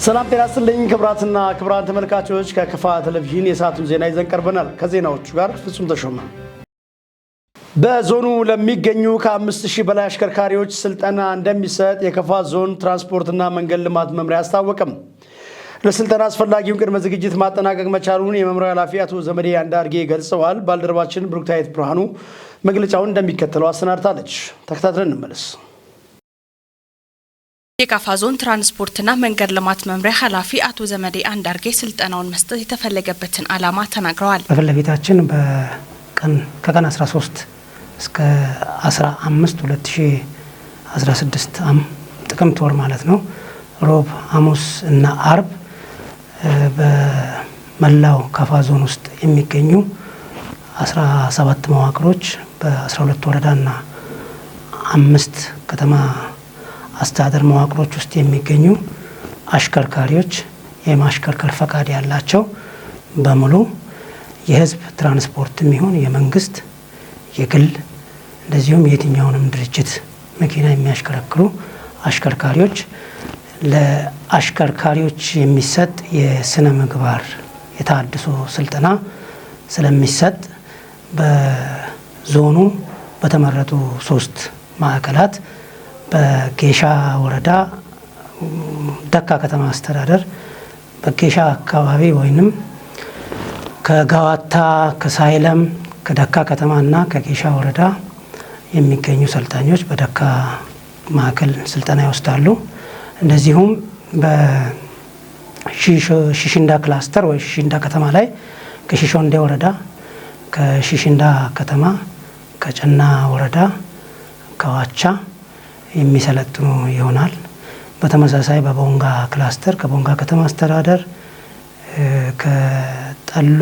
ሰላም ጤና ይስጥልኝ ክቡራትና ክቡራን ተመልካቾች፣ ከከፋ ቴሌቪዥን የሰዓቱን ዜና ይዘን ቀርበናል። ከዜናዎቹ ጋር ፍጹም ተሾመ። በዞኑ ለሚገኙ ከ5,000 በላይ አሽከርካሪዎች ስልጠና እንደሚሰጥ የከፋ ዞን ትራንስፖርትና መንገድ ልማት መምሪያ አስታወቀ። ለስልጠና አስፈላጊውን ቅድመ ዝግጅት ማጠናቀቅ መቻሉን የመምሪያው ኃላፊ አቶ ዘመዴ አንዳርጌ ገልጸዋል። ባልደረባችን ብሩክታዊት ብርሃኑ መግለጫውን እንደሚከተለው አሰናድታለች። ተከታትለን እንመለስ። የካፋ ዞን ትራንስፖርትና መንገድ ልማት መምሪያ ኃላፊ አቶ ዘመዴ አንዳርጌ ስልጠናውን መስጠት የተፈለገበትን ዓላማ ተናግረዋል። በፊት ለፊታችን በቀን ከቀን 13 እስከ 15 2016 ጥቅምት ወር ማለት ነው፣ ሮብ፣ ሐሙስ እና አርብ በመላው ካፋ ዞን ውስጥ የሚገኙ 17 መዋቅሮች በ12 ወረዳና 5 ከተማ አስተዳደር መዋቅሮች ውስጥ የሚገኙ አሽከርካሪዎች፣ የማሽከርከር ፈቃድ ያላቸው በሙሉ፣ የሕዝብ ትራንስፖርትም ይሁን የመንግስት፣ የግል፣ እንደዚሁም የትኛውንም ድርጅት መኪና የሚያሽከረክሩ አሽከርካሪዎች ለአሽከርካሪዎች የሚሰጥ የስነ ምግባር የተሃድሶ ስልጠና ስለሚሰጥ በዞኑ በተመረጡ ሶስት ማዕከላት፣ በጌሻ ወረዳ ደካ ከተማ አስተዳደር በጌሻ አካባቢ ወይንም ከጋዋታ፣ ከሳይለም፣ ከደካ ከተማ እና ከጌሻ ወረዳ የሚገኙ ሰልጣኞች በደካ ማዕከል ስልጠና ይወስዳሉ። እንደዚሁም በሺሽንዳ ክላስተር ወይ ሽሽንዳ ከተማ ላይ ከሺሾንዴ ወረዳ፣ ከሺሽንዳ ከተማ፣ ከጨና ወረዳ፣ ከዋቻ የሚሰለጥኑ ይሆናል። በተመሳሳይ በቦንጋ ክላስተር ከቦንጋ ከተማ አስተዳደር፣ ከጠሎ፣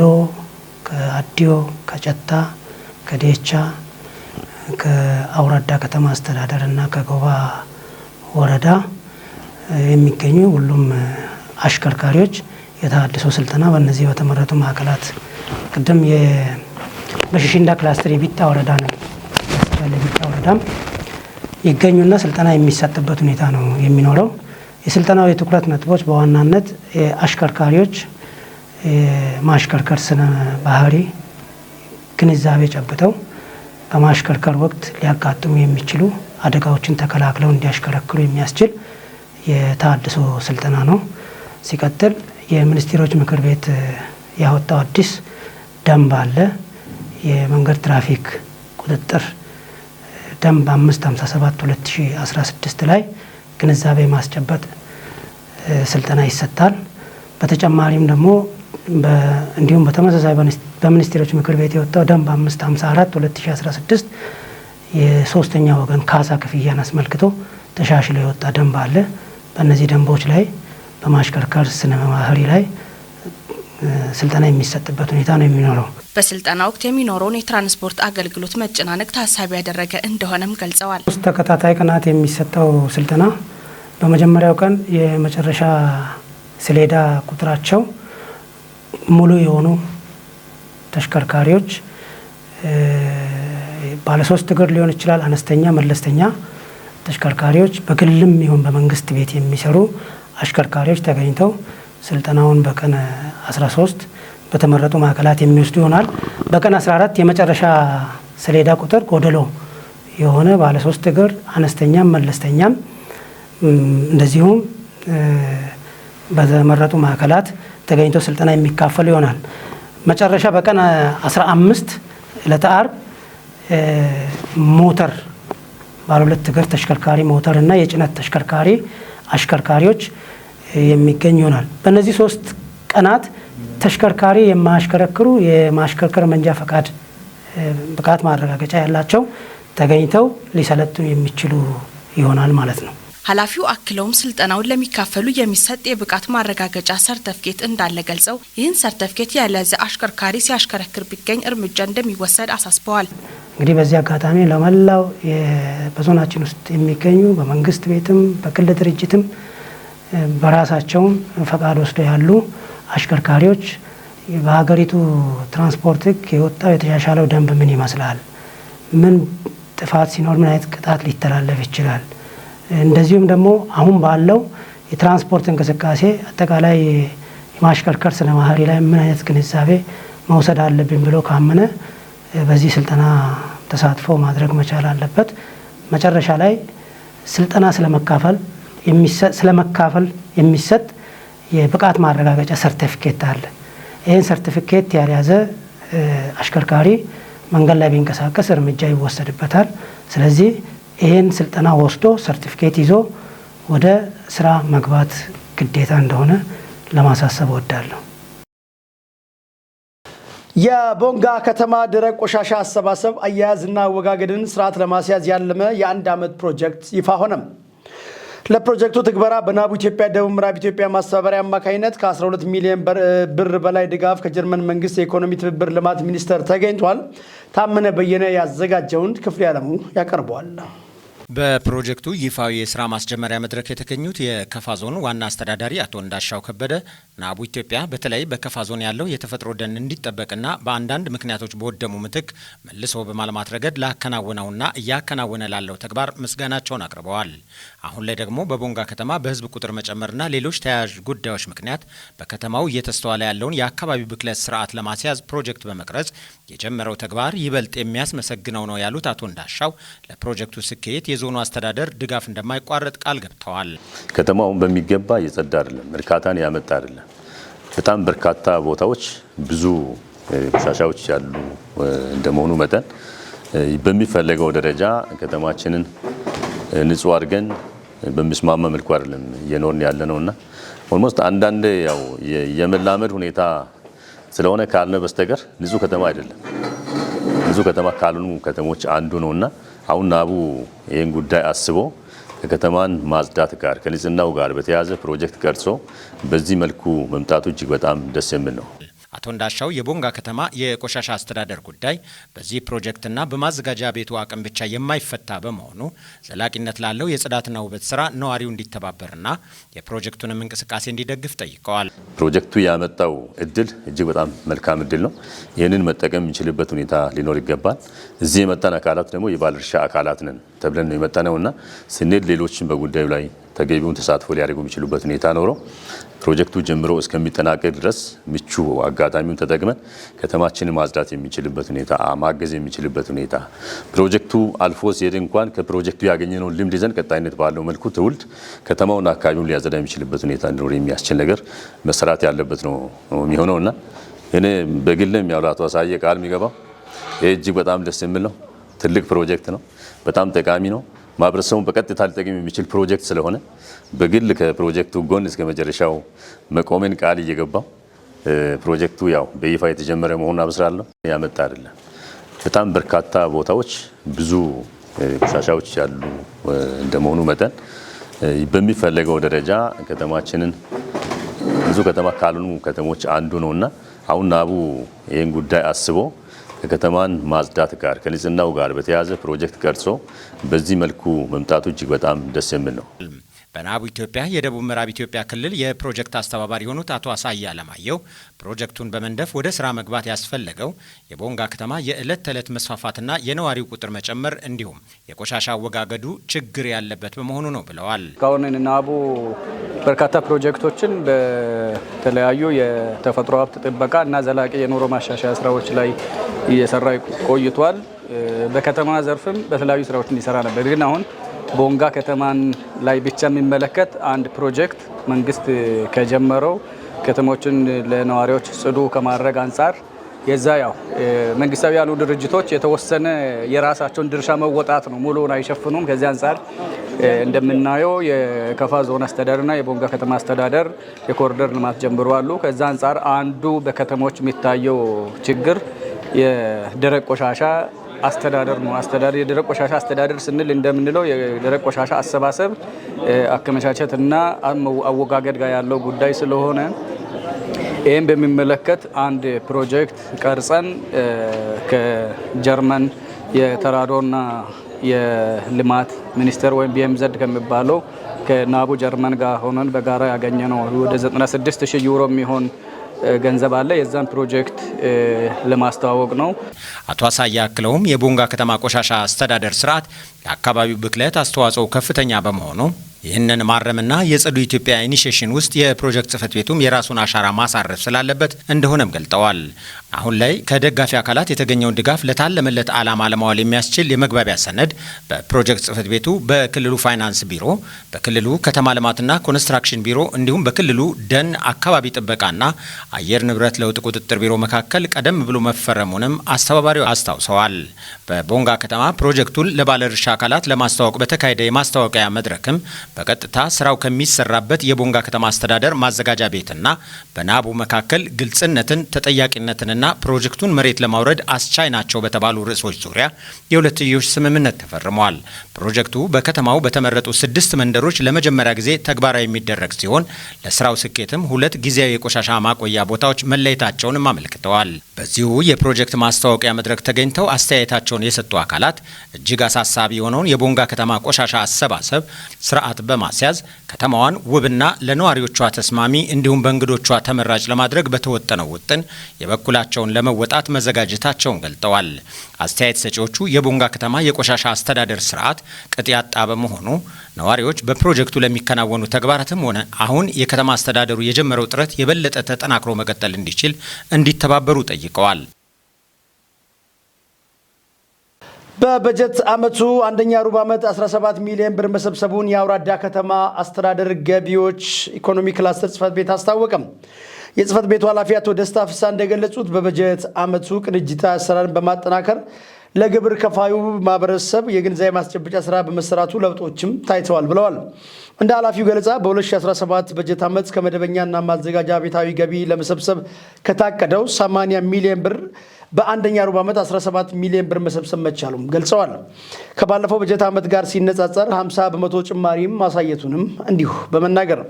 ከአዲዮ፣ ከጨታ፣ ከዴቻ፣ ከአውራዳ ከተማ አስተዳደር እና ከጎባ ወረዳ የሚገኙ ሁሉም አሽከርካሪዎች የተሃድሶ ስልጠና በእነዚህ በተመረጡ ማዕከላት፣ ቅድም በሽሽንዳ ክላስተር የቢጣ ወረዳ ነው፣ የቢጣ ወረዳም ይገኙና ስልጠና የሚሰጥበት ሁኔታ ነው የሚኖረው። የስልጠናው የትኩረት ነጥቦች በዋናነት የአሽከርካሪዎች የማሽከርከር ስነ ባህሪ ግንዛቤ ጨብጠው በማሽከርከር ወቅት ሊያጋጥሙ የሚችሉ አደጋዎችን ተከላክለው እንዲያሽከረክሩ የሚያስችል የተሃድሶ ስልጠና ነው። ሲቀጥል የሚኒስቴሮች ምክር ቤት ያወጣው አዲስ ደንብ አለ። የመንገድ ትራፊክ ቁጥጥር ደንብ 557 2016 ላይ ግንዛቤ ማስጨበጥ ስልጠና ይሰጣል። በተጨማሪም ደግሞ እንዲሁም በተመሳሳይ በሚኒስቴሮች ምክር ቤት የወጣው ደንብ 554 2016 የሶስተኛ ወገን ካሳ ክፍያን አስመልክቶ ተሻሽሎ የወጣ ደንብ አለ። በእነዚህ ደንቦች ላይ በማሽከርከር ስነ ባህሪ ላይ ስልጠና የሚሰጥበት ሁኔታ ነው የሚኖረው። በስልጠና ወቅት የሚኖረውን የትራንስፖርት አገልግሎት መጨናነቅ ታሳቢ ያደረገ እንደሆነም ገልጸዋል። 3 ተከታታይ ቀናት የሚሰጠው ስልጠና በመጀመሪያው ቀን የመጨረሻ ሰሌዳ ቁጥራቸው ሙሉ የሆኑ ተሽከርካሪዎች፣ ባለሶስት እግር ሊሆን ይችላል፣ አነስተኛ፣ መለስተኛ ተሽከርካሪዎች፣ በግልም ይሁን በመንግስት ቤት የሚሰሩ አሽከርካሪዎች ተገኝተው ስልጠናውን በቀን 13 በተመረጡ ማዕከላት የሚወስዱ ይሆናል። በቀን 14 የመጨረሻ ሰሌዳ ቁጥር ጎደሎ የሆነ ባለሶስት እግር አነስተኛም መለስተኛም እንደዚሁም በተመረጡ ማዕከላት ተገኝተው ስልጠና የሚካፈሉ ይሆናል። መጨረሻ በቀን 15 ዕለተ ዓርብ ሞተር፣ ባለ ሁለት እግር ተሽከርካሪ፣ ሞተር እና የጭነት ተሽከርካሪ አሽከርካሪዎች የሚገኝ ይሆናል። በእነዚህ 3 ቀናት ተሽከርካሪ የማያሽከረክሩ፣ የማሽከርከር መንጃ ፈቃድ ብቃት ማረጋገጫ ያላቸው ተገኝተው ሊሰለጥኑ የሚችሉ ይሆናል ማለት ነው። ኃላፊው አክለውም ስልጠናውን ለሚካፈሉ የሚሰጥ የብቃት ማረጋገጫ ሰርተፍኬት እንዳለ ገልጸው ይህን ሰርተፍኬት ያልያዘ አሽከርካሪ ሲያሽከረክር ቢገኝ እርምጃ እንደሚወሰድ አሳስበዋል። እንግዲህ በዚህ አጋጣሚ ለመላው በዞናችን ውስጥ የሚገኙ በመንግስት ቤትም በግል ድርጅትም በራሳቸውም ፈቃድ ወስደው ያሉ አሽከርካሪዎች በሀገሪቱ ትራንስፖርት ሕግ የወጣው የተሻሻለው ደንብ ምን ይመስላል? ምን ጥፋት ሲኖር ምን አይነት ቅጣት ሊተላለፍ ይችላል? እንደዚሁም ደግሞ አሁን ባለው የትራንስፖርት እንቅስቃሴ አጠቃላይ የማሽከርከር ስነ ባህሪ ላይ ምን አይነት ግንዛቤ መውሰድ አለብኝ ብሎ ካመነ በዚህ ስልጠና ተሳትፎ ማድረግ መቻል አለበት። መጨረሻ ላይ ስልጠና ስለመካፈል የሚሰጥ የብቃት ማረጋገጫ ሰርቲፊኬት አለ። ይህን ሰርቲፊኬት ያልያዘ አሽከርካሪ መንገድ ላይ ቢንቀሳቀስ እርምጃ ይወሰድበታል። ስለዚህ ይህን ስልጠና ወስዶ ሰርቲፊኬት ይዞ ወደ ስራ መግባት ግዴታ እንደሆነ ለማሳሰብ እወዳለሁ። የቦንጋ ከተማ ደረቅ ቆሻሻ አሰባሰብ አያያዝና አወጋገድን ስርዓት ለማስያዝ ያለመ የ1 ዓመት ፕሮጀክት ይፋ ሆነ። ለፕሮጀክቱ ትግበራ በናቡ ኢትዮጵያ ደቡብ ምዕራብ ኢትዮጵያ ማስተባበሪያ አማካኝነት ከ12 ሚሊዮን ብር በላይ ድጋፍ ከጀርመን መንግስት የኢኮኖሚ ትብብር ልማት ሚኒስቴር ተገኝቷል። ታመነ በየነ ያዘጋጀውን ክፍሌ አለሙ ያቀርበዋል። በፕሮጀክቱ ይፋዊ የስራ ማስጀመሪያ መድረክ የተገኙት የከፋ ዞን ዋና አስተዳዳሪ አቶ እንዳሻው ከበደ ናቡ ኢትዮጵያ በተለይ በከፋ ዞን ያለው የተፈጥሮ ደን እንዲጠበቅና በአንዳንድ ምክንያቶች በወደሙ ምትክ መልሶ በማልማት ረገድ ላከናወነውና እያከናወነ ላለው ተግባር ምስጋናቸውን አቅርበዋል። አሁን ላይ ደግሞ በቦንጋ ከተማ በህዝብ ቁጥር መጨመርና ሌሎች ተያያዥ ጉዳዮች ምክንያት በከተማው እየተስተዋለ ያለውን የአካባቢ ብክለት ስርዓት ለማስያዝ ፕሮጀክት በመቅረጽ የጀመረው ተግባር ይበልጥ የሚያስመሰግነው ነው ያሉት አቶ እንዳሻው ለፕሮጀክቱ ስኬት የዞኑ አስተዳደር ድጋፍ እንደማይቋረጥ ቃል ገብተዋል። ከተማውን በሚገባ እየጸዳ አይደለም፣ እርካታን ያመጣ አይደለም። በጣም በርካታ ቦታዎች ብዙ ቆሻሻዎች ያሉ እንደመሆኑ መጠን በሚፈለገው ደረጃ ከተማችንን ንጹህ አድርገን በሚስማማ መልኩ አይደለም እየኖርን ያለ ነውና almost አንዳንድ ያው የመላመድ ሁኔታ ስለሆነ ካልነ በስተቀር ንጹህ ከተማ አይደለም። ንጹህ ከተማ ካልሆኑ ከተሞች አንዱ ነውና አሁን ናቡ ይህን ጉዳይ አስቦ ከከተማን ማጽዳት ጋር ከንጽህናው ጋር በተያያዘ ፕሮጀክት ቀርጾ በዚህ መልኩ መምጣቱ እጅግ በጣም ደስ የሚል ነው። አቶ እንዳሻው የቦንጋ ከተማ የቆሻሻ አስተዳደር ጉዳይ በዚህ ፕሮጀክትና በማዘጋጃ ቤቱ አቅም ብቻ የማይፈታ በመሆኑ ዘላቂነት ላለው የጽዳትና ውበት ስራ ነዋሪው እንዲተባበርና የፕሮጀክቱንም እንቅስቃሴ እንዲደግፍ ጠይቀዋል። ፕሮጀክቱ ያመጣው እድል እጅግ በጣም መልካም እድል ነው። ይህንን መጠቀም የሚችልበት ሁኔታ ሊኖር ይገባል። እዚህ የመጣን አካላት ደግሞ የባለድርሻ አካላት ነን ተብለን ነው የመጣነውና ስንሄድ ሌሎችን በጉዳዩ ላይ ተገቢውን ተሳትፎ ሊያደርጉ የሚችሉበት ሁኔታ ኖሮ ፕሮጀክቱ ጀምሮ እስከሚጠናቀቅ ድረስ ምቹ አጋጣሚውን ተጠቅመን ከተማችንን ማጽዳት የሚችልበት ሁኔታ፣ ማገዝ የሚችልበት ሁኔታ፣ ፕሮጀክቱ አልፎ ሲሄድ እንኳን ከፕሮጀክቱ ያገኘነውን ልምድ ይዘን ቀጣይነት ባለው መልኩ ትውልድ ከተማውን አካባቢውን ሊያጸዳ የሚችልበት ሁኔታ እንዲኖር የሚያስችል ነገር መሰራት ያለበት ነው የሚሆነውና እኔ በግልም ያው ለአቶ አሳየ ቃል የሚገባው ይህ እጅግ በጣም ደስ የሚል ነው። ትልቅ ፕሮጀክት ነው። በጣም ጠቃሚ ነው። ማህበረሰቡን በቀጥታ ሊጠቅም የሚችል ፕሮጀክት ስለሆነ በግል ከፕሮጀክቱ ጎን እስከ መጨረሻው መቆሜን ቃል እየገባው ፕሮጀክቱ ያው በይፋ የተጀመረ መሆኑን አበስራለሁ። ያመጣ አይደለም። በጣም በርካታ ቦታዎች ብዙ ቆሻሻዎች ያሉ እንደመሆኑ መጠን በሚፈለገው ደረጃ ከተማችንን ንጹህ ከተማ ካልሆኑ ከተሞች አንዱ ነውና አሁን ናቡ ይህን ጉዳይ አስቦ ከከተማን ማጽዳት ጋር ከንጽህናው ጋር በተያያዘ ፕሮጀክት ቀርጾ በዚህ መልኩ መምጣቱ እጅግ በጣም ደስ የሚል ነው። በናቡ ኢትዮጵያ የደቡብ ምዕራብ ኢትዮጵያ ክልል የፕሮጀክት አስተባባሪ የሆኑት አቶ አሳያ አለማየሁ ፕሮጀክቱን በመንደፍ ወደ ስራ መግባት ያስፈለገው የቦንጋ ከተማ የዕለት ተዕለት መስፋፋትና የነዋሪው ቁጥር መጨመር እንዲሁም የቆሻሻ አወጋገዱ ችግር ያለበት በመሆኑ ነው ብለዋል። እስካሁን ናቡ በርካታ ፕሮጀክቶችን በተለያዩ የተፈጥሮ ሀብት ጥበቃ እና ዘላቂ የኑሮ ማሻሻያ ስራዎች ላይ እየሰራ ቆይቷል። በከተማ ዘርፍም በተለያዩ ስራዎች እንዲሰራ ነበር። ግን አሁን ቦንጋ ከተማን ላይ ብቻ የሚመለከት አንድ ፕሮጀክት መንግስት ከጀመረው ከተሞችን ለነዋሪዎች ጽዱ ከማድረግ አንጻር የዛ ያው መንግስታዊ ያሉ ድርጅቶች የተወሰነ የራሳቸውን ድርሻ መወጣት ነው፣ ሙሉውን አይሸፍኑም። ከዚህ አንጻር እንደምናየው የከፋ ዞን አስተዳደርና የቦንጋ ከተማ አስተዳደር የኮሪደር ልማት ጀምረዋል። ከዛ አንጻር አንዱ በከተሞች የሚታየው ችግር የደረቅ ቆሻሻ አስተዳደር ነው። አስተዳደር የደረቅ ቆሻሻ አስተዳደር ስንል እንደምንለው የደረቅ ቆሻሻ አሰባሰብ፣ አከመቻቸትና አወጋገድ ጋር ያለው ጉዳይ ስለሆነ ይህም በሚመለከት አንድ ፕሮጀክት ቀርጸን ከጀርመን የተራድኦና የልማት ሚኒስቴር ወይም BMZ ከሚባለው ከናቡ ጀርመን ጋር ሆነን በጋራ ያገኘነው ወደ 96,000 ዩሮ የሚሆን ገንዘብ አለ። የዛን ፕሮጀክት ለማስተዋወቅ ነው። አቶ አሳያ አክለውም የቦንጋ ከተማ ቆሻሻ አስተዳደር ስርዓት ለአካባቢው ብክለት አስተዋጽኦ ከፍተኛ በመሆኑ ይህንን ማረምና የጽዱ ኢትዮጵያ initiation ውስጥ የፕሮጀክት ጽህፈት ቤቱም የራሱን አሻራ ማሳረፍ ስላለበት እንደሆነም ገልጠዋል። አሁን ላይ ከደጋፊ አካላት የተገኘውን ድጋፍ ለታለመለት ዓላማ ለማዋል የሚያስችል የመግባቢያ ሰነድ በፕሮጀክት ጽህፈት ቤቱ፣ በክልሉ ፋይናንስ ቢሮ፣ በክልሉ ከተማ ልማትና ኮንስትራክሽን ቢሮ እንዲሁም በክልሉ ደን አካባቢ ጥበቃና አየር ንብረት ለውጥ ቁጥጥር ቢሮ መካከል ቀደም ብሎ መፈረሙንም አስተባባሪው አስታውሰዋል። በቦንጋ ከተማ ፕሮጀክቱን ለባለድርሻ አካላት ለማስተዋወቅ በተካሄደ የማስታወቂያ መድረክም በቀጥታ ስራው ከሚሰራበት የቦንጋ ከተማ አስተዳደር ማዘጋጃ ቤትና በናቡ መካከል ግልጽነትን፣ ተጠያቂነትንና ፕሮጀክቱን መሬት ለማውረድ አስቻይ ናቸው በተባሉ ርዕሶች ዙሪያ የሁለትዮሽ ስምምነት ተፈርመዋል። ፕሮጀክቱ በከተማው በተመረጡ 6 መንደሮች ለመጀመሪያ ጊዜ ተግባራዊ የሚደረግ ሲሆን ለስራው ስኬትም 2 ጊዜያዊ የቆሻሻ ማቆያ ቦታዎች መለየታቸውንም አመልክተዋል። በዚሁ የፕሮጀክት ማስታወቂያ መድረክ ተገኝተው አስተያየታቸውን የሰጡ አካላት እጅግ አሳሳቢ የሆነውን የቦንጋ ከተማ ቆሻሻ አሰባሰብ ስርዓት በማስያዝ ከተማዋን ውብና ለነዋሪዎቿ ተስማሚ እንዲሁም በእንግዶቿ ተመራጭ ለማድረግ በተወጠነው ውጥን የበኩላቸውን ለመወጣት መዘጋጀታቸውን ገልጠዋል። አስተያየት ሰጪዎቹ የቦንጋ ከተማ የቆሻሻ አስተዳደር ስርዓት ቅጥ ያጣ በመሆኑ ነዋሪዎች በፕሮጀክቱ ለሚከናወኑ ተግባራትም ሆነ አሁን የከተማ አስተዳደሩ የጀመረው ጥረት የበለጠ ተጠናክሮ መቀጠል እንዲችል እንዲተባበሩ ጠይቀዋል። በበጀት ዓመቱ አንደኛ ሩብ ዓመት 17 ሚሊዮን ብር መሰብሰቡን የአውራዳ ከተማ አስተዳደር ገቢዎች ኢኮኖሚ ክላስተር ጽህፈት ቤት አስታወቀም። የጽህፈት ቤቱ ኃላፊ አቶ ደስታ ፍሳ እንደገለጹት በበጀት ዓመቱ ቅንጅታዊ አሰራርን በማጠናከር ለግብር ከፋዩ ማህበረሰብ የግንዛቤ ማስጨበጫ ስራ በመሰራቱ ለውጦችም ታይተዋል ብለዋል። እንደ ኃላፊው ገለጻ በ2017 በጀት ዓመት ከመደበኛና ማዘጋጃ ቤታዊ ገቢ ለመሰብሰብ ከታቀደው 80 ሚሊዮን ብር በአንደኛ ሩብ ዓመት 17 ሚሊዮን ብር መሰብሰብ መቻሉም ገልጸዋል። ከባለፈው በጀት ዓመት ጋር ሲነጻጸር 50% ጭማሪም ማሳየቱንም እንዲሁ በመናገር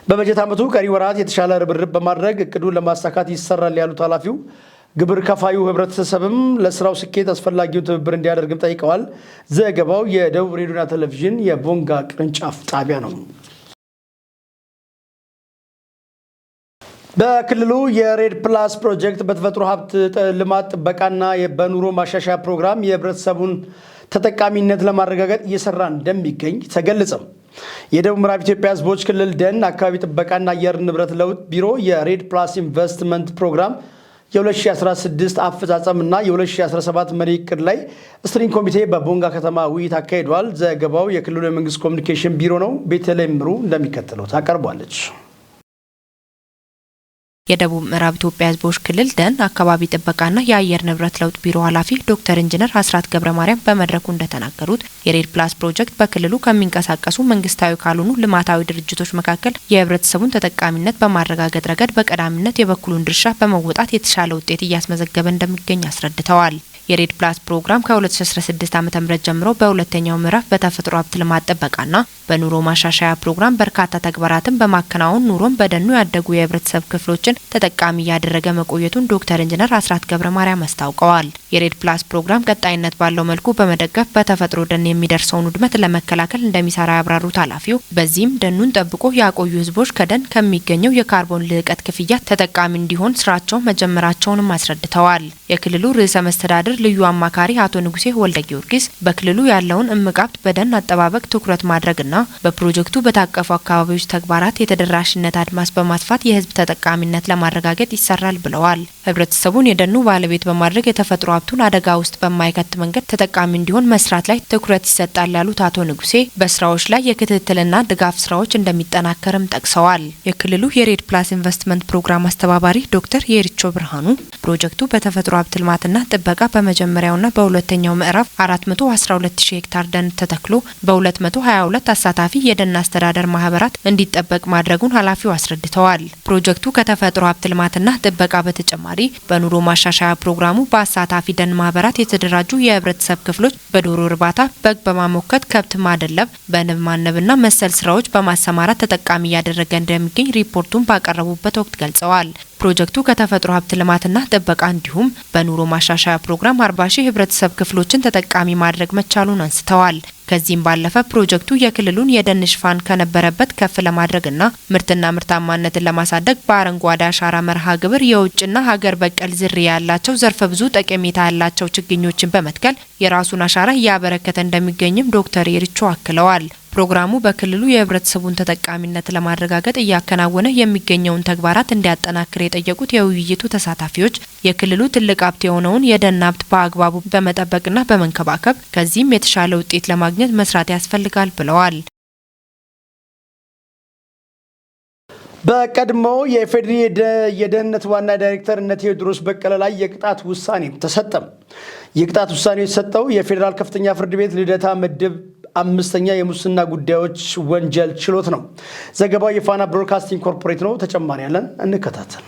በበጀት ዓመቱ ቀሪ ወራት የተሻለ ርብርብ በማድረግ እቅዱን ለማሳካት ይሰራል ያሉት ኃላፊው ግብር ከፋዩ ህብረተሰብም ለስራው ስኬት አስፈላጊውን ትብብር እንዲያደርግም ጠይቀዋል። ዘገባው የደቡብ ሬዲዮና ቴሌቪዥን የቦንጋ ቅርንጫፍ ጣቢያ ነው። በክልሉ የሬድ ፕላስ ፕሮጀክት በተፈጥሮ ሀብት ልማት ጥበቃና በኑሮ ማሻሻያ ፕሮግራም የህብረተሰቡን ተጠቃሚነት ለማረጋገጥ እየሰራ እንደሚገኝ ተገለጸ። የደቡብ ምዕራብ ኢትዮጵያ ህዝቦች ክልል ደን አካባቢ ጥበቃና አየር ንብረት ለውጥ ቢሮ የሬድ ፕላስ ኢንቨስትመንት ፕሮግራም የ2016 አፈጻጸምና የ2017 መሪ እቅድ ላይ steering ኮሚቴ በቦንጋ ከተማ ውይይት አካሂዷል። ዘገባው የክልሉ የመንግስት ኮሚኒኬሽን ቢሮ ነው። ቤተልሔም ምሩ እንደሚከተለው ታቀርቧለች። የደቡብ ምዕራብ ኢትዮጵያ ህዝቦች ክልል ደን አካባቢ ጥበቃና የአየር ንብረት ለውጥ ቢሮ ኃላፊ ዶክተር ኢንጂነር አስራት ገብረ ማርያም በመድረኩ እንደተናገሩት የሬድ ፕላስ ፕሮጀክት በክልሉ ከሚንቀሳቀሱ መንግስታዊ ካልሆኑ ልማታዊ ድርጅቶች መካከል የህብረተሰቡን ተጠቃሚነት በማረጋገጥ ረገድ በቀዳሚነት የበኩሉን ድርሻ በመወጣት የተሻለ ውጤት እያስመዘገበ እንደሚገኝ አስረድተዋል። የሬድ ፕላስ ፕሮግራም ከ2016 ዓ.ም ጀምሮ በሁለተኛው ምዕራፍ በተፈጥሮ ሀብት ልማት ጥበቃና በኑሮ ማሻሻያ ፕሮግራም በርካታ ተግባራትን በማከናወን ኑሮን በደኑ ያደጉ የህብረተሰብ ክፍሎችን ተጠቃሚ እያደረገ መቆየቱን ዶክተር ኢንጂነር አስራት ገብረ ማርያም አስታውቀዋል። የሬድ ፕላስ ፕሮግራም ቀጣይነት ባለው መልኩ በመደገፍ በተፈጥሮ ደን የሚደርሰውን ውድመት ለመከላከል እንደሚሰራ ያብራሩት ኃላፊው በዚህም ደኑን ጠብቆ ያቆዩ ህዝቦች ከደን ከሚገኘው የካርቦን ልቀት ክፍያ ተጠቃሚ እንዲሆን ስራቸው መጀመራቸውንም አስረድተዋል። የክልሉ ርዕሰ መስተዳድር ልዩ አማካሪ አቶ ንጉሴ ወልደ ጊዮርጊስ በክልሉ ያለውን እምቅ ሀብት በደን አጠባበቅ ትኩረት ማድረግና በፕሮጀክቱ በታቀፉ አካባቢዎች ተግባራት የተደራሽነት አድማስ በማስፋት የህዝብ ተጠቃሚነት ለማረጋገጥ ይሰራል ብለዋል። ህብረተሰቡን የደኑ ባለቤት በማድረግ የተፈጥሮ ሀብቱን አደጋ ውስጥ በማይከት መንገድ ተጠቃሚ እንዲሆን መስራት ላይ ትኩረት ይሰጣል ያሉት አቶ ንጉሴ በስራዎች ላይ የክትትልና ድጋፍ ስራዎች እንደሚጠናከርም ጠቅሰዋል። የክልሉ የሬድ ፕላስ ኢንቨስትመንት ፕሮግራም አስተባባሪ ዶክተር የሪቾ ብርሃኑ ፕሮጀክቱ በተፈጥሮ ሀብት ልማትና ጥበቃ በመጀመሪያውና በሁለተኛው ምዕራፍ 412 ሺህ ሄክታር ደን ተተክሎ በ222 አሳታፊ የደን አስተዳደር ማህበራት እንዲጠበቅ ማድረጉን ኃላፊው አስረድተዋል። ፕሮጀክቱ ከተፈጥሮ ሀብት ልማትና ጥበቃ በተጨማሪ በኑሮ ማሻሻያ ፕሮግራሙ በአሳታፊ ደን ማህበራት የተደራጁ የህብረተሰብ ክፍሎች በዶሮ እርባታ፣ በግ በማሞከት፣ ከብት ማደለብ፣ በንብ ማነብና መሰል ስራዎች በማሰማራት ተጠቃሚ እያደረገ እንደሚገኝ ሪፖርቱን ባቀረቡበት ወቅት ገልጸዋል። ፕሮጀክቱ ከተፈጥሮ ሀብት ልማትና ጥበቃ እንዲሁም በኑሮ ማሻሻያ ፕሮግራም 40 ሺህ ህብረተሰብ ክፍሎችን ተጠቃሚ ማድረግ መቻሉን አንስተዋል። ከዚህም ባለፈ ፕሮጀክቱ የክልሉን የደን ሽፋን ከነበረበት ከፍ ለማድረግና ምርትና ምርታማነትን ለማሳደግ በአረንጓዴ አሻራ መርሃ ግብር የውጭና ሀገር በቀል ዝርያ ያላቸው ዘርፈ ብዙ ጠቀሜታ ያላቸው ችግኞችን በመትከል የራሱን አሻራ እያበረከተ እንደሚገኝም ዶክተር ኤርቾ አክለዋል። ፕሮግራሙ በክልሉ የህብረተሰቡን ተጠቃሚነት ለማረጋገጥ እያከናወነ የሚገኘውን ተግባራት እንዲያጠናክር የጠየቁት የውይይቱ ተሳታፊዎች የክልሉ ትልቅ ሀብት የሆነውን የደን ሀብት በአግባቡ በመጠበቅና በመንከባከብ ከዚህም የተሻለ ውጤት ለማግኘት መስራት ያስፈልጋል ብለዋል። በቀድሞው የኢፌዴሪ የደህንነት ዋና ዳይሬክተር እነ ቴዎድሮስ በቀለ ላይ የቅጣት ውሳኔ ተሰጠ። የቅጣት ውሳኔ የተሰጠው የፌዴራል ከፍተኛ ፍርድ ቤት ልደታ ምድብ አምስተኛ የሙስና ጉዳዮች ወንጀል ችሎት ነው። ዘገባው የፋና ብሮድካስቲንግ ኮርፖሬት ነው። ተጨማሪ ያለን እንከታተል።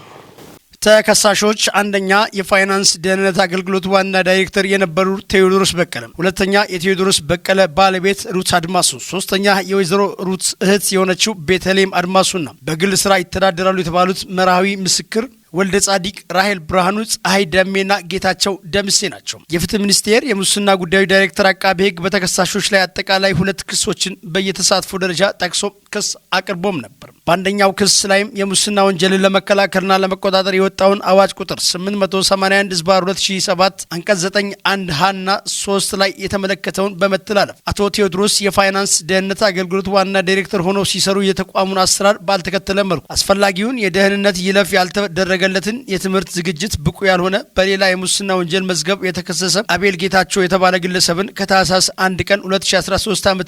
ተከሳሾች አንደኛ የፋይናንስ ደህንነት አገልግሎት ዋና ዳይሬክተር የነበሩ ቴዎድሮስ በቀለ፣ ሁለተኛ የቴዎድሮስ በቀለ ባለቤት ሩት አድማሱ፣ ሶስተኛ የወይዘሮ ሩት እህት የሆነችው ቤተልሔም አድማሱና በግል ስራ ይተዳደራሉ የተባሉት መርሃዊ ምስክር፣ ወልደ ጻዲቅ፣ ራሄል ብርሃኑ፣ ፀሐይ ደሜና ጌታቸው ደምሴ ናቸው። የፍትህ ሚኒስቴር የሙስና ጉዳዮች ዳይሬክተር አቃቤ ሕግ በተከሳሾች ላይ አጠቃላይ ሁለት ክሶችን በየተሳትፎ ደረጃ ጠቅሶ ክስ አቅርቦም ነበር። በአንደኛው ክስ ላይም የሙስና ወንጀልን ለመከላከልና ለመቆጣጠር የወጣውን አዋጅ ቁጥር 881/2007 አንቀጽ 9 1 ሀና 3 ላይ የተመለከተውን በመተላለፍ አቶ ቴዎድሮስ የፋይናንስ ደህንነት አገልግሎት ዋና ዳይሬክተር ሆነው ሲሰሩ የተቋሙን አሰራር ባልተከተለ መልኩ አስፈላጊውን የደህንነት ይለፍ ያልተደረገለትን የትምህርት ዝግጅት ብቁ ያልሆነ፣ በሌላ የሙስና ወንጀል መዝገብ የተከሰሰ አቤል ጌታቸው የተባለ ግለሰብን ከታህሳስ 1 ቀን 2013 ዓ.ም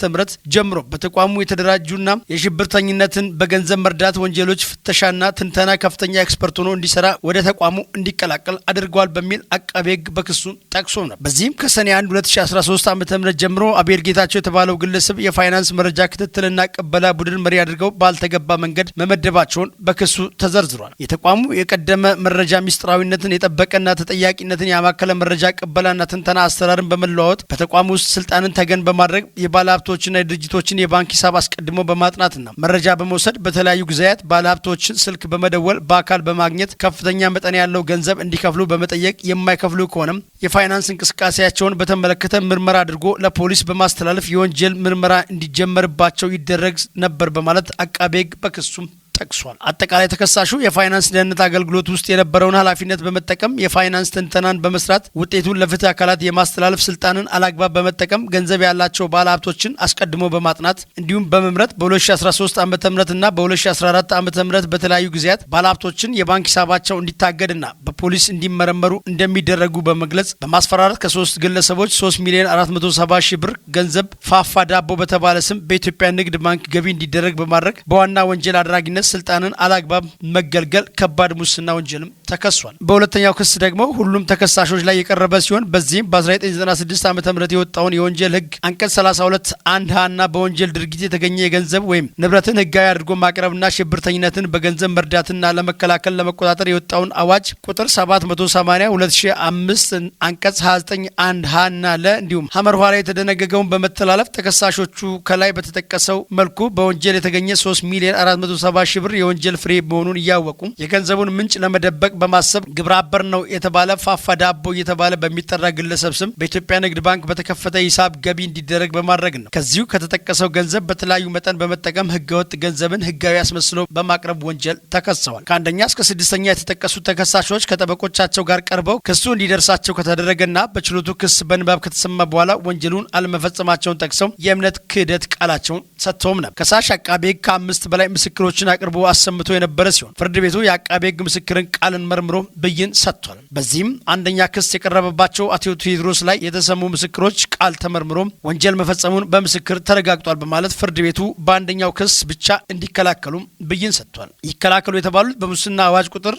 ጀምሮ በተቋሙ የተደራጁና የሽብርተኝነትን በገንዘብ መርዳት ወንጀሎች ፍተሻና ትንተና ከፍተኛ ኤክስፐርት ሆኖ እንዲሰራ ወደ ተቋሙ እንዲቀላቀል አድርገዋል በሚል አቃቤ ሕግ በክሱ ጠቅሶ ነበር። በዚህም ከሰኔ 1 2013 ዓ.ም ጀምሮ አቤል ጌታቸው የተባለው ግለሰብ የፋይናንስ መረጃ ክትትልና ቅበላ ቡድን መሪ አድርገው ባልተገባ መንገድ መመደባቸውን በክሱ ተዘርዝሯል። የተቋሙ የቀደመ መረጃ ሚስጥራዊነትን የጠበቀና ተጠያቂነትን ያማከለ መረጃ ቅበላና ትንተና አሰራርን በመለዋወጥ በተቋሙ ውስጥ ስልጣንን ተገን በማድረግ የባለሀብቶችና የድርጅቶችን የባንክ ሂሳብ አስቀድሞ በማጥናትና መረጃ በመውሰድ በተለያዩ ጊዜያት ባለሀብቶችን ስልክ በመደወል በአካል በማግኘት ከፍተኛ መጠን ያለው ገንዘብ እንዲከፍሉ በመጠየቅ፣ የማይከፍሉ ከሆነም የፋይናንስ እንቅስቃሴያቸውን በተመለከተ ምርመራ አድርጎ ለፖሊስ በማስተላለፍ የወንጀል ምርመራ እንዲጀመርባቸው ይደረግ ነበር በማለት አቃቤ ሕግ በክሱም ጠቅሷል። አጠቃላይ ተከሳሹ የፋይናንስ ደህንነት አገልግሎት ውስጥ የነበረውን ኃላፊነት በመጠቀም የፋይናንስ ትንተናን በመስራት ውጤቱን ለፍትህ አካላት የማስተላለፍ ስልጣንን አላግባብ በመጠቀም ገንዘብ ያላቸው ባለሀብቶችን አስቀድሞ በማጥናት እንዲሁም በመምረጥ በ2013 ዓ ም እና በ2014 ዓ ም በተለያዩ ጊዜያት ባለሀብቶችን የባንክ ሂሳባቸው እንዲታገድና በፖሊስ እንዲመረመሩ እንደሚደረጉ በመግለጽ በማስፈራራት ከሶስት ግለሰቦች 3 ሚሊዮን 470 ሺህ ብር ገንዘብ ፋፋ ዳቦ በተባለ ስም በኢትዮጵያ ንግድ ባንክ ገቢ እንዲደረግ በማድረግ በዋና ወንጀል አድራጊነት ስልጣንን አላግባብ መገልገል ከባድ ሙስና ወንጀልም ተከሷል። በሁለተኛው ክስ ደግሞ ሁሉም ተከሳሾች ላይ የቀረበ ሲሆን በዚህም በ1996 ዓ ም የወጣውን የወንጀል ህግ አንቀጽ 32 1 ሀ እና በወንጀል ድርጊት የተገኘ የገንዘብ ወይም ንብረትን ህጋዊ አድርጎ ማቅረብና ሽብርተኝነትን በገንዘብ መርዳትና ለመከላከል ለመቆጣጠር የወጣውን አዋጅ ቁጥር 780 2005 አንቀጽ 29 1 ሀ እና ለ እንዲሁም ሀመር ኋላ የተደነገገውን በመተላለፍ ተከሳሾቹ ከላይ በተጠቀሰው መልኩ በወንጀል የተገኘ 3 ሚሊዮን 470 ሺህ ብር የወንጀል ፍሬ መሆኑን እያወቁ የገንዘቡን ምንጭ ለመደበቅ በማሰብ ግብረ አበር ነው የተባለ ፋፋ ዳቦ እየተባለ በሚጠራ ግለሰብ ስም በኢትዮጵያ ንግድ ባንክ በተከፈተ ሂሳብ ገቢ እንዲደረግ በማድረግ ነው። ከዚሁ ከተጠቀሰው ገንዘብ በተለያዩ መጠን በመጠቀም ህገወጥ ገንዘብን ህጋዊ አስመስሎ በማቅረብ ወንጀል ተከሰዋል። ከአንደኛ እስከ ስድስተኛ የተጠቀሱት ተከሳሾች ከጠበቆቻቸው ጋር ቀርበው ክሱ እንዲደርሳቸው ከተደረገና በችሎቱ ክስ በንባብ ከተሰማ በኋላ ወንጀሉን አለመፈጸማቸውን ጠቅሰው የእምነት ክህደት ቃላቸውን ሰጥተውም ነበር። ከሳሽ አቃቤ ህግ ከአምስት በላይ ምስክሮችን አቅርቦ አሰምቶ የነበረ ሲሆን ፍርድ ቤቱ የአቃቤ ህግ ምስክርን ቃልን መርምሮ ብይን ሰጥቷል። በዚህም አንደኛ ክስ የቀረበባቸው አቶ ቴዎድሮስ ላይ የተሰሙ ምስክሮች ቃል ተመርምሮ ወንጀል መፈጸሙን በምስክር ተረጋግጧል በማለት ፍርድ ቤቱ በአንደኛው ክስ ብቻ እንዲከላከሉ ብይን ሰጥቷል። ይከላከሉ የተባሉት በሙስና አዋጅ ቁጥር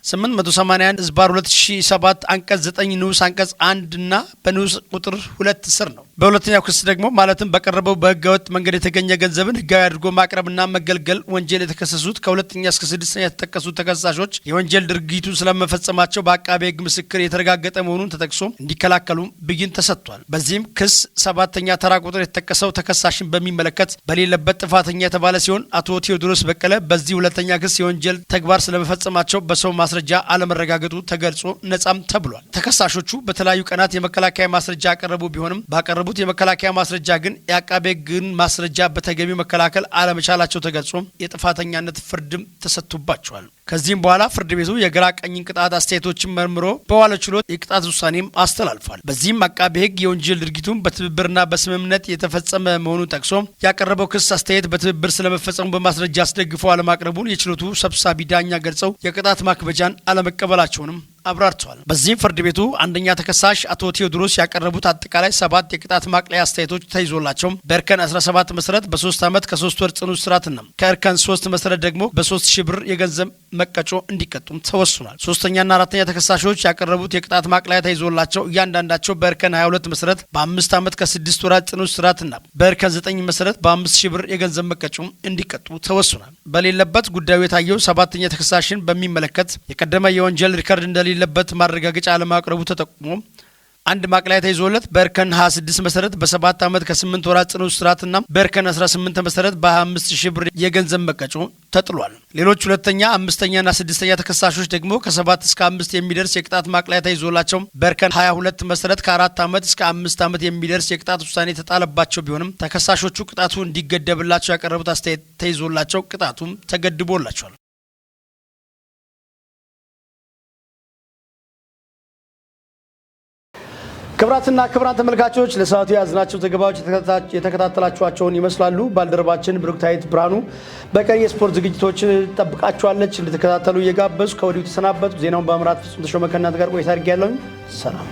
881/2007 አንቀጽ 9 ንዑስ አንቀጽ 1 እና በንዑስ ቁጥር 2 ስር ነው። በሁለተኛው ክስ ደግሞ ማለትም በቀረበው በህገወጥ መንገድ የተገኘ ገንዘብን ህጋዊ አድርጎ ማቅረብና መገልገል ወንጀል የተከሰሱት ከሁለተኛ እስከ ስድስተኛ የተጠቀሱት ተከሳሾች የወንጀል ድርጊቱ ስለመፈጸማቸው በአቃቤ ህግ ምስክር የተረጋገጠ መሆኑን ተጠቅሶ እንዲከላከሉ ብይን ተሰጥቷል። በዚህም ክስ ሰባተኛ ተራ ቁጥር የተጠቀሰው ተከሳሽን በሚመለከት በሌለበት ጥፋተኛ የተባለ ሲሆን አቶ ቴዎድሮስ በቀለ በዚህ ሁለተኛ ክስ የወንጀል ተግባር ስለመፈጸማቸው በሰው ማስረጃ አለመረጋገጡ ተገልጾ ነጻም ተብሏል። ተከሳሾቹ በተለያዩ ቀናት የመከላከያ ማስረጃ ያቀረቡ ቢሆንም ባቀረቡት ባቀረቡት የመከላከያ ማስረጃ ግን የአቃቤ ሕግን ማስረጃ በተገቢው መከላከል አለመቻላቸው ተገልጾ የጥፋተኛነት ፍርድም ተሰጥቶባቸዋል። ከዚህም በኋላ ፍርድ ቤቱ የግራ ቀኝን ቅጣት አስተያየቶችን መርምሮ በዋለ ችሎት የቅጣት ውሳኔም አስተላልፏል። በዚህም አቃቤ ሕግ የወንጀል ድርጊቱን በትብብርና በስምምነት የተፈጸመ መሆኑን ጠቅሶ ያቀረበው ክስ አስተያየት በትብብር ስለመፈጸሙ በማስረጃ አስደግፎ አለማቅረቡን የችሎቱ ሰብሳቢ ዳኛ ገልጸው የቅጣት ማክበጃን አለመቀበላቸውንም አብራርተዋል። በዚህም ፍርድ ቤቱ አንደኛ ተከሳሽ አቶ ቴዎድሮስ ያቀረቡት አጠቃላይ 7 የቅጣት ማቅለያ አስተያየቶች ተይዞላቸው በእርከን 17 መሰረት በ3 ዓመት ከ3 ወር ጽኑ እስራትና ከእርከን 3 መሰረት ደግሞ በ3000 ብር የገንዘብ መቀጮ እንዲቀጡም ተወስኗል። ሶስተኛና አራተኛ ተከሳሾች ያቀረቡት የቅጣት ማቅለያ ተይዞላቸው እያንዳንዳቸው በእርከን 22 መሰረት በ5 ዓመት ከ6 ወራት ጽኑ እስራትና በእርከን 9 መሰረት በ5000 ብር የገንዘብ መቀጮ እንዲቀጡ ተወስኗል። በሌለበት ጉዳዩ የታየው ሰባተኛ ተከሳሽን በሚመለከት የቀደመ የወንጀል ሪከርድ እንደሌለበት ማረጋገጫ አለማቅረቡ ተጠቁሞ አንድ ማቅለያ ተይዞለት በእርከን 26 መሰረት በ7 ዓመት ከ8 ወራት ጽኑ እስራትና በእርከን 18 መሰረት በ25000 ብር የገንዘብ መቀጮ ተጥሏል። ሌሎች ሁለተኛ፣ አምስተኛና ስድስተኛ ተከሳሾች ደግሞ ከ7 እስከ 5 የሚደርስ የቅጣት ማቅለያ ተይዞላቸው በእርከን 22 መሰረት ከ4 ዓመት እስከ 5 ዓመት የሚደርስ የቅጣት ውሳኔ የተጣለባቸው ቢሆንም ተከሳሾቹ ቅጣቱ እንዲገደብላቸው ያቀረቡት አስተያየት ተይዞላቸው ቅጣቱም ተገድቦላቸዋል። ክብራትና ክብራን ተመልካቾች፣ ለሰዓቱ የያዝናቸው ዘገባዎች የተከታተላችኋቸውን ይመስላሉ። ባልደረባችን ብሩክታዊት ብርሃኑ በቀሪ የስፖርት ዝግጅቶች ጠብቃችኋለች። እንድትከታተሉ እየጋበዝኩ ከወዲሁ ተሰናበቱ። ዜናውን በመምራት ፍጹም ተሾመ ከእናንተ ጋር ቆይታ አድርጌያለሁኝ። ሰላም።